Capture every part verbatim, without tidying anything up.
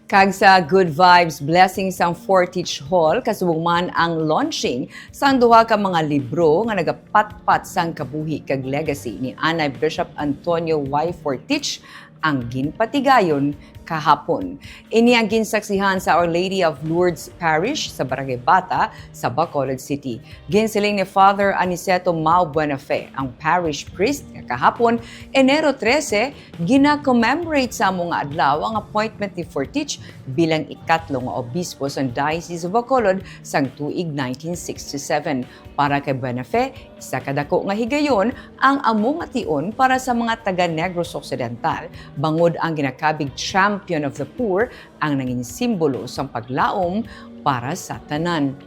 Kag sa Good Vibes Blessings sang Fortich Hall, kasubong man ang launching sang duha ka mga libro nga nagapatpat sang kabuhi kag legacy ni Anay Bishop Antonio Y. Fortich, ang ginpatigayon kahapon. Ini ang ginsaksihan sa Our Lady of Lourdes Parish sa Barangay Bata sa Bacolod City. Ginsiling ni Father Aniceto Mao Buenafe, ang parish priest, nga kahapon, Enero trese, gina-commemorate sa amo nga adlaw ang appointment ni Fortich bilang ikatlo nga obispo sang Diocese of Bacolod sang tuig nineteen sixty-seven. Para kay Buenafe, isa ka dako nga higayon ang amo nga tion para sa mga taga Negros Occidental, bangod ang ginakabig champion of the poor ang nangin simbolo sang paglaom para sa tanan.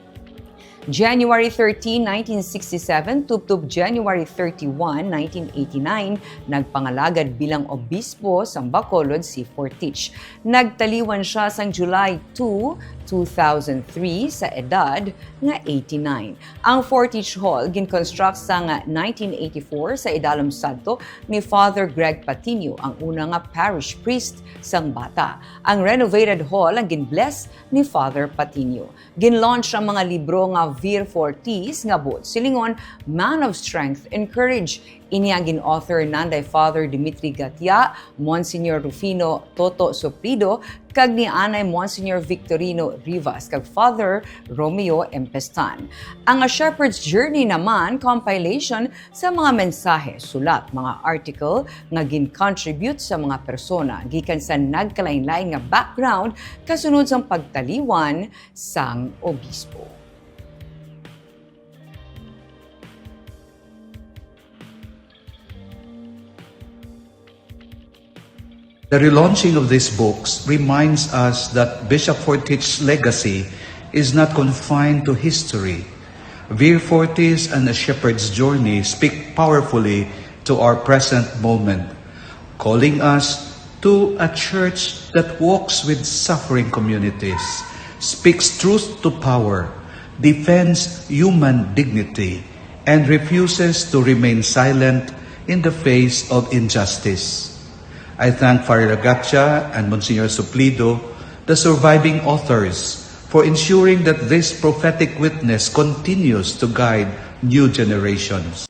January thirteen, nineteen sixty-seven, tubtob January thirty-one, nineteen eighty-nine, nagpangalagad bilang obispo sang Bacolod si Fortich. Nagtaliwan sia sang July two, two thousand three, sa edad nga eighty-nine. Ang Fortich Hall gin-construct sang nineteen eighty-four sa idalom sadto ni Father Greg Patino, ang una nga parish priest sang Bata. Ang renovated hall ang gin-bless ni Father Patino. Gin-launch ang mga libro nga Vir Fortis, nga buot silingon, Man of Strength and Courage. Ini ang gin-author nanday Father Dimitri Gatia, Monsignor Rufino Toto Suplido, kag ni Anay Monsignor Victorino Rivas kag Father Romeo Empestan. Ang A Shepherd's Journey naman, compilation sa mga mensahe, sulat, mga article nga gin-contribute sa mga persona gikan sa nagkalainlain nga background kasunod sang pagtaliwan sang obispo. The relaunching of these books reminds us that Bishop Fortich's legacy is not confined to history. Vir Fortis and A Shepherd's Journey speak powerfully to our present moment, calling us to a church that walks with suffering communities, speaks truth to power, defends human dignity, and refuses to remain silent in the face of injustice. I thank Father Gatia and Monsignor Suplido, the surviving authors, for ensuring that this prophetic witness continues to guide new generations.